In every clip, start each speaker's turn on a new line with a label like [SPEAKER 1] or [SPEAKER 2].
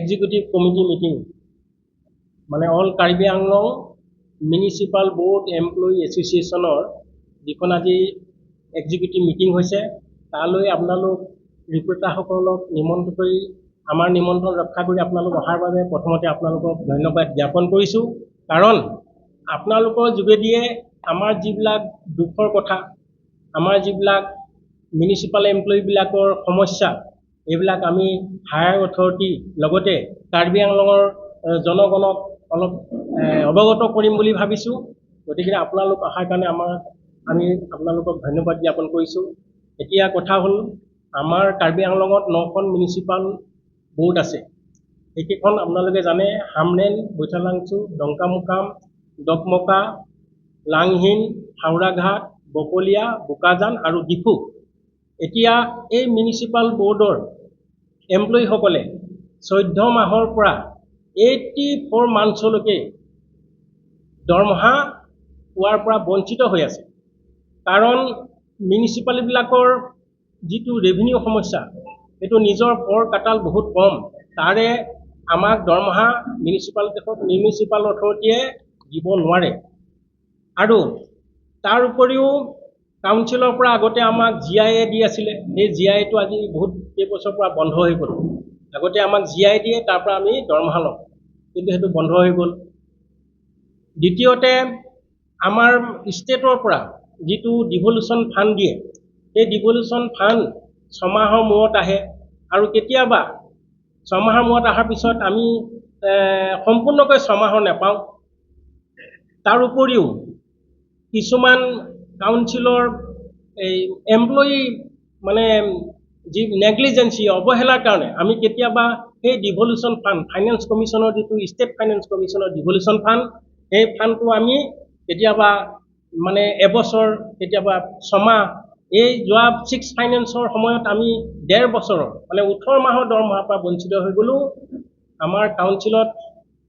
[SPEAKER 1] Executive committee meeting, মানে all Karbi Anglong municipal board employee এছ'চিয়েশ্যনৰ যিখন আজি এক্সিকিউটিভ মিটিং হৈছে, তালৈ আপোনালোক ৰিপৰ্টাৰসকলক নিমন্ত্ৰণ কৰি, আমাৰ নিমন্ত্ৰণ ৰক্ষা কৰি আপোনালোক অহাৰ বাবে প্ৰথমতে আপোনালোকক ধন্যবাদ জ্ঞাপন কৰিছোঁ। কাৰণ আপোনালোকৰ যোগেদিয়ে আমাৰ যিবিলাক দুখৰ কথা, আমাৰ যিবিলাক মিউনিচিপাল এমপ্লয়ীবিলাকৰ সমস্যা, এইবিলাক আমি হায়াৰ অথৰিটি লগতে কাৰ্বি আংলঙৰ জনগণক অলপ অৱগত কৰিম বুলি ভাবিছোঁ। গতিকে আপোনালোক অহাৰ কাৰণে আমি আপোনালোকক ধন্যবাদ জ্ঞাপন কৰিছোঁ। এতিয়া কথা হ'ল, আমাৰ কাৰ্বি আংলঙত 9খন মিউনিচিপাল বোৰ্ড আছে। সেইকেইখন আপোনালোকে জানে: হামৰেণ, বৈঠালাংচু, ডংকামোকাম, ডকমকা, লাংহিন, হাওৰাঘাট, বকলীয়া, বোকাজান আৰু ডিফু। এতিয়া এই মিউনিচিপাল বোৰ্ডৰ এমপ্লয়ীসকলে 14 মাহৰ পৰা 84 মান্থছলৈকে দৰমহা পোৱাৰ পৰা বঞ্চিত হৈ আছে। কাৰণ মিউনিচিপালিটিবিলাকৰ যিটো ৰেভিনিউ সমস্যা, সেইটো নিজৰ কৰ কাটাল বহুত কম। তাৰে আমাক দৰমহা মিউনিচিপাল অথৰিটিয়ে দিব নোৱাৰে। আৰু তাৰ উপৰিও কাউন্সিলৰ পৰা আগতে আমাক জি I A দি আছিলে। সেই জি I এটো আজি বহুত কেইবছৰৰ পৰা বন্ধ হৈ গ'ল। আগতে আমাক জি I দিয়ে, তাৰ পৰা আমি দৰমহা লওঁ, কিন্তু সেইটো বন্ধ হৈ গ'ল। দ্বিতীয়তে, আমাৰ ষ্টেটৰ পৰা যিটো ডিভলিউশ্যন ফাণ্ড দিয়ে, সেই ডিভলিউশ্যন ফাণ্ড 6 মাহৰ মূৰত আহে আৰু কেতিয়াবা 6 মাহৰ মূৰত অহাৰ পিছত আমি সম্পূৰ্ণকৈ 6 মাহৰ নাপাওঁ। তাৰ উপৰিও কিছুমান কাউন্সিলৰ এই এমপ্লয়ী মানে যি নেগলিজেঞ্চি, অৱহেলাৰ কাৰণে আমি কেতিয়াবা সেই ডিভলিউশ্যন ফাণ্ড, ফাইনেন্স কমিশ্যনৰ যিটো, ষ্টেট ফাইনেন্স কমিশ্যনৰ ডিভলিউশ্যন ফাণ্ড, সেই ফাণ্ডটো আমি কেতিয়াবা মানে এবছৰ, কেতিয়াবা 6 মাহ। এই যোৱা ছিক্স ফাইনেন্সৰ সময়ত আমি ডেৰ বছৰৰ, মানে 18 মাহৰ দৰমহাৰ পৰা বঞ্চিত হৈ গ'লোঁ, আমাৰ কাউন্সিলত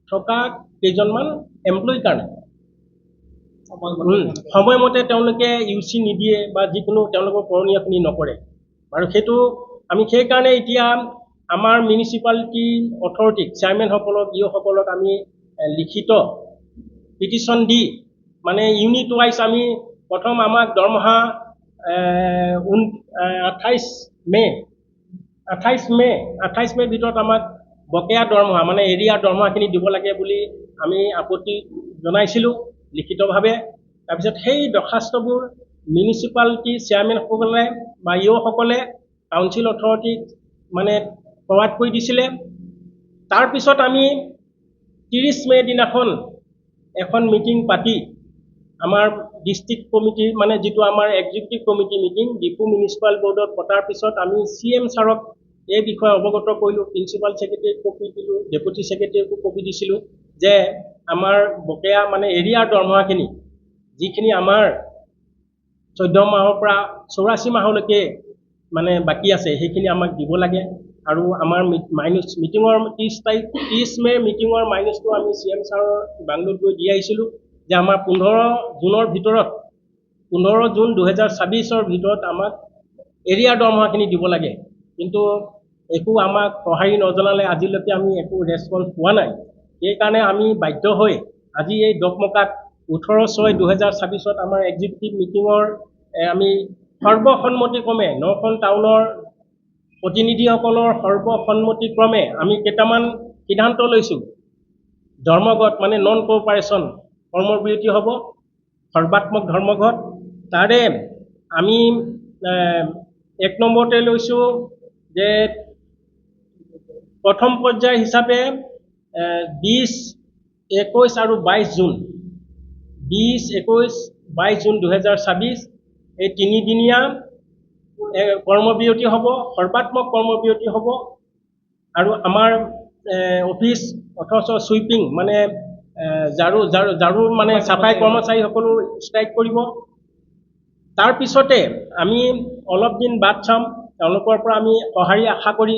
[SPEAKER 1] থকা কেইজনমান এমপ্লয়ীৰ কাৰণে। সময়মতে তেওঁলোকে ইউ চি নিদিয়ে বা যিকোনো তেওঁলোকৰ কৰণীয়খিনি নকৰে আৰু সেইটো আমি সেইকাৰণে এতিয়া আমাৰ মিউনিচিপালিটি অথৰিটিক, চেয়াৰমেনসকলক, ইঅ'সকলক আমি লিখিত পিটিশ্যন দি, মানে ইউনিট ৱাইজ আমি প্ৰথম আমাক দৰমহা 28 মে', 28 মে', 28 মে'ৰ ভিতৰত আমাক বকেয়া দৰমহা, মানে এৰিয়াৰ দৰমহাখিনি দিব লাগে বুলি আমি আপত্তি জনাইছিলোঁ লিখিতভাৱে। তাৰপিছত সেই দৰ্খাস্তবোৰ মিউনিচিপালিটি চেয়াৰমেনসকলে বা ইঅ'সকলে কাউন্সিল অথৰিটিক মানে ফৰৱাৰ্ড কৰি দিছিলে। তাৰপিছত আমি 30 মে' দিনাখন এখন মিটিং পাতি আমাৰ ডিষ্ট্ৰিক্ট কমিটিৰ, মানে যিটো আমাৰ executive committee meeting Diphu municipal বৰ্ডত পতাৰ পিছত আমি চি এম ছাৰক এই বিষয়ে অৱগত কৰিলোঁ। প্ৰিন্সিপাল ছেক্ৰেটেৰীক কপি দিলোঁ, ডেপুটি ছেক্ৰেটেৰীকো কপি দিছিলোঁ যে আমাৰ বকেয়া, মানে এৰিয়াৰ দৰমহাখিনি, যিখিনি আমাৰ 14 মাহৰ পৰা 84 মাহলৈকে মানে বাকী আছে, সেইখিনি আমাক দিব লাগে। আৰু আমাৰ মাইনাছ মিটিঙৰ 30 তাৰিখ, 30 মে' মিটিঙৰ মাইনাছটো আমি চি এম ছাৰৰ বাংলোত গৈ দি আহিছিলোঁ যে আমাৰ 15 জুনৰ ভিতৰত, 15 জুন 2026ৰ ভিতৰত আমাক এৰিয়াৰ দৰমহাখিনি দিব লাগে। কিন্তু একো আমাক সঁহাৰি নজনালে। আজিলৈকে আমি একো ৰেচপঞ্চ পোৱা নাই। সেইকাৰণে আমি বাধ্য হৈ আজি এই ডকমকাত 18/6/2026ত আমাৰ এক্সিকিউটিভ মিটিঙৰ আমি সৰ্বসন্মতিক্ৰমে, 9খন টাউনৰ প্ৰতিনিধিসকলৰ সৰ্বসন্মতিক্ৰমে আমি কেইটামান সিদ্ধান্ত লৈছোঁ। ধৰ্মঘট, মানে নন কোঅপাৰেশ্যন কৰ্মবিৰতি হ'ব, সৰ্বাত্মক ধৰ্মঘট। তাৰে আমি 1 নম্বৰতে লৈছোঁ যে প্ৰথম পৰ্যায় হিচাপে 20, 21 আৰু 22 জুন, 20, 21, 22 জুন 2026, এই তিনিদিনীয়া কৰ্মবিৰতি হ'ব, সৰ্বাত্মক কৰ্মবিৰতি হ'ব। আৰু আমাৰ অফিচ অথচ চুইপিং, মানে ঝাৰু, মানে চাফাই কৰ্মচাৰীসকলো ষ্ট্ৰাইক কৰিব। তাৰপিছতে আমি অলপ দিন বাট চাম। তেওঁলোকৰ পৰা আমি সঁহাৰি আশা কৰি,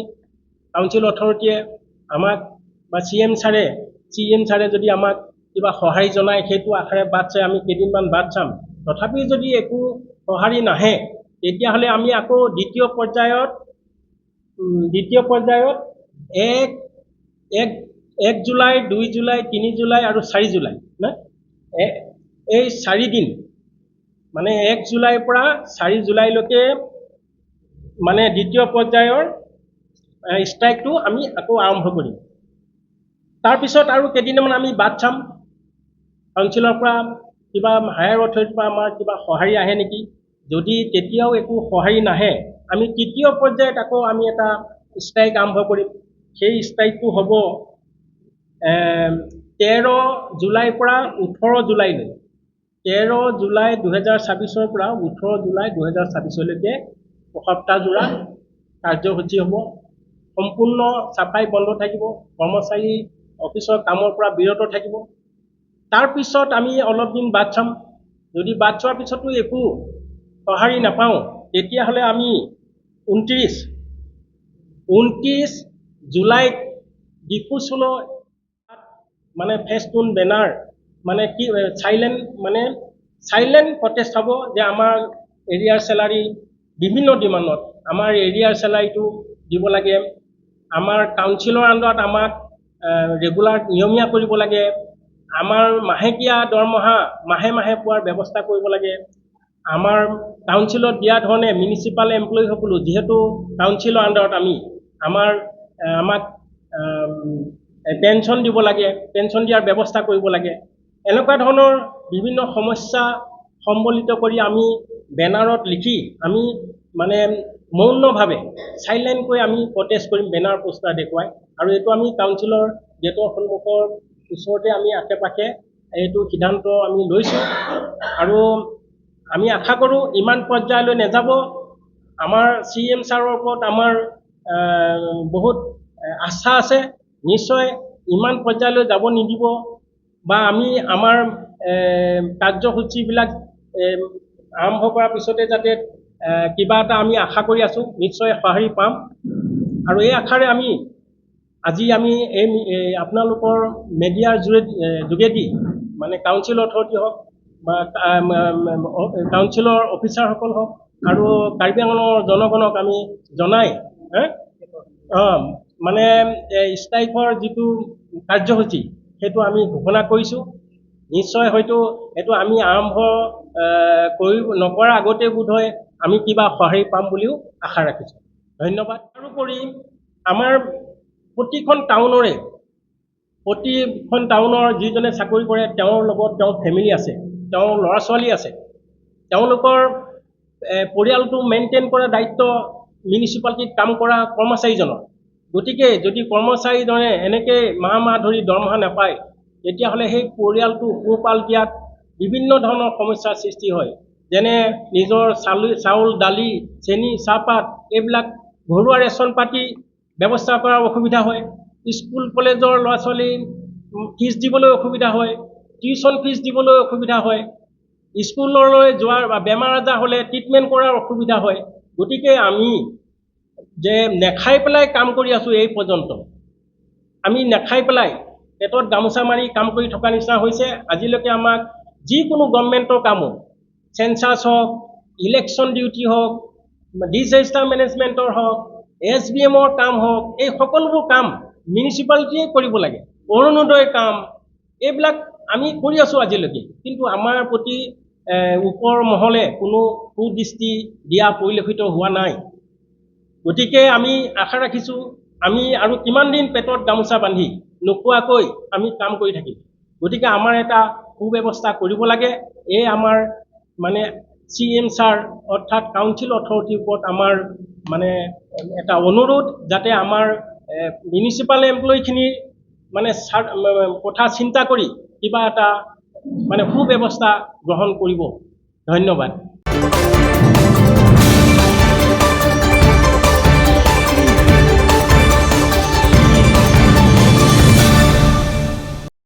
[SPEAKER 1] কাউন্সিল অথৰিটিয়ে আমাক বা চি এম ছাৰে যদি আমাক কিবা সঁহাৰি জনায়, সেইটো আশাৰে বাট চাই আমি কেইদিনমান বাট চাম। তথাপিও যদি একো সঁহাৰি নাহে, তেতিয়াহ'লে আমি আকৌ দ্বিতীয় পৰ্যায়ত 1 1 জুলাই, 2 জুলাই, 3 জুলাই আৰু 4 জুলাই নে এই 4 দিন, মানে 1 জুলাইৰ পৰা 4 জুলাইলৈকে মানে দ্বিতীয় পৰ্যায়ৰ ষ্ট্ৰাইকটো আমি আকৌ আৰম্ভ কৰিম। তাৰপিছত আৰু কেইদিনমান আমি বাট চাম, কাউন্সিলৰ পৰা কিবা হায়াৰ অথৰিটিৰ পৰা আমাৰ কিবা সঁহাৰি আহে নেকি। যদি তেতিয়াও একো সঁহাৰি নাহে, আমি তৃতীয় পৰ্যায়ত আকৌ আমি এটা ষ্ট্ৰাইক আৰম্ভ কৰিম। সেই ষ্ট্ৰাইকটো হ'ব 13 জুলাইৰ পৰা 18 জুলাইলৈ। 13 জুলাই 2026ৰ পৰা 18 জুলাই 2026লৈকে এসপ্তাহজোৰা কাৰ্যসূচী হ'ব। সম্পূৰ্ণ চাফাই বন্ধ থাকিব, কৰ্মচাৰী অফিচৰ কামৰ পৰা বিৰত থাকিব। তাৰপিছত আমি অলপ দিন বাট চাম। যদি বাট চোৱাৰ পিছতো একো সঁহাৰি নাপাওঁ, তেতিয়াহ'লে আমি 29 জুলাইত ডিফু চলো মানে ফেষ্টুন বেনাৰ মানে কি চাইলেণ্ট, মানে চাইলেণ্ট প্ৰটেষ্ট হ'ব যে আমাৰ এৰিয়াৰ চেলাৰী, বিভিন্ন ডিমাণ্ডত আমাৰ এৰিয়াৰ চেলাৰীটো দিব লাগে, আমাৰ কাউন্সিলৰ আণ্ডাৰত আমাক ৰেগুলাৰ নিয়মীয়া কৰিব লাগে, আমাৰ মাহেকীয়া দৰমহা মাহে মাহে পোৱাৰ ব্যৱস্থা কৰিব লাগে, আমাৰ কাউন্সিলত দিয়া ধৰণে মিউনিচিপাল এমপ্লয়ীসকলো যিহেতু কাউন্সিলৰ আণ্ডাৰত আমি আমাক পেঞ্চন দিব লাগে, পেঞ্চন দিয়াৰ ব্যৱস্থা কৰিব লাগে। এনেকুৱা ধৰণৰ বিভিন্ন সমস্যা সম্বলিত কৰি আমি বেনাৰত লিখি আমি মানে মৌনভাৱে চাইলেণ্টকৈ আমি প্ৰটেষ্ট কৰিম বেনাৰ পোষ্টাৰ দেখুৱাই। আৰু এইটো আমি কাউন্সিলৰ গেটৰ সন্মুখৰ ওচৰতে আমি আশে পাশে এইটো সিদ্ধান্ত আমি লৈছোঁ। আৰু আমি আশা কৰোঁ ইমান পৰ্যায়লৈ নাযাব। আমাৰ চি এম ছাৰৰ ওপৰত আমাৰ বহুত আস্থা আছে, নিশ্চয় ইমান পৰ্যায়লৈ যাব নিদিব বা আমি আমাৰ কাৰ্যসূচীবিলাক আৰম্ভ কৰাৰ পিছতে যাতে কিবা এটা আমি আশা কৰি আছোঁ, নিশ্চয় সঁহাৰি পাম। আৰু এই আশাৰে আমি আজি আমি এই আপোনালোকৰ মেডিয়াৰ যোগেদি মানে কাউন্সিল অথৰিটি হওক বা কাউন্সিলৰ অফিচাৰসকল হওক আৰু কাৰ্বি আংলঙৰ জনগণক আমি জনাই মানে ষ্ট্ৰাইকৰ যিটো কাৰ্যসূচী সেইটো আমি ঘোষণা কৰিছোঁ। নিশ্চয় হয়তো এইটো আমি আৰম্ভ কৰি নকৰাৰ আগতে বোধহয় আমি কিবা সঁহাৰি পাম বুলিও আশা ৰাখিছোঁ। ধন্যবাদ। তাৰোপৰি আমাৰ প্ৰতিখন টাউনৰ যিজনে চাকৰি কৰে, তেওঁৰ লগত তেওঁৰ ফেমিলি আছে, তেওঁৰ ল'ৰা ছোৱালী আছে। তেওঁলোকৰ পৰিয়ালটো মেইনটেইন কৰাৰ দায়িত্ব মিউনিচিপালিটিত কাম কৰা কৰ্মচাৰীজনৰ। গতিকে যদি কৰ্মচাৰীজনে এনেকৈ মাহ মাহ ধৰি দৰমহা নাপায়, তেতিয়াহ'লে সেই পৰিয়ালটো পোহপাল দিয়াত বিভিন্ন ধৰণৰ সমস্যাৰ সৃষ্টি হয়। যেনে নিজৰ চাউল, দালি, চেনি, চাহপাত এইবিলাক ঘৰুৱা ৰেচন পাতি ব্যৱস্থা কৰাৰ অসুবিধা হয়। স্কুল কলেজৰ ল'ৰা ছোৱালীৰ ফিজ দিবলৈ অসুবিধা হয়, টিউশ্যন ফিজ দিবলৈ অসুবিধা হয়, স্কুললৈ যোৱাৰ বা বেমাৰ আজাৰ হ'লে ট্ৰিটমেণ্ট কৰাৰ অসুবিধা হয়। গতিকে আমি যে নেখাই পেলাই কাম কৰি আছোঁ, এই পৰ্যন্ত আমি নেখাই পেলাই পেটত গামোচা মাৰি কাম কৰি থকা নিচিনা হৈছে। আজিলৈকে আমাক যিকোনো গভমেণ্টৰ কামো, চেঞ্চাছ হওক, ইলেকশ্যন ডিউটি হওক, ডিজাষ্টাৰ মেনেজমেণ্টৰ হওক, এছ বি এমৰ কাম হওক, এই সকলোবোৰ কাম মিউনিচিপালিটিয়ে কৰিব লাগে। অৰুণোদয় কাম এইবিলাক আমি কৰি আছোঁ আজিলৈকে, কিন্তু আমাৰ প্ৰতি ওপৰ মহলে কোনো সুদৃষ্টি দিয়া পৰিলক্ষিত হোৱা নাই। গতিকে আমি আশা ৰাখিছোঁ, আমি আৰু কিমান দিন পেটত গামোচা বান্ধি নোখোৱাকৈ আমি কাম কৰি থাকিম? গতিকে আমাৰ এটা সুব্যৱস্থা কৰিব লাগে। এই আমাৰ মানে চি এম ছাৰ অৰ্থাৎ কাউন্সিল অথৰিটিৰ ওপৰত আমাৰ মানে এটা অনুৰোধ, যাতে আমাৰ মিউনিচিপাল এমপ্লয়ীখিনিৰ মানে কথা চিন্তা কৰি কিবা এটা মানে সুব্যৱস্থা গ্ৰহণ কৰিব। ধন্যবাদ।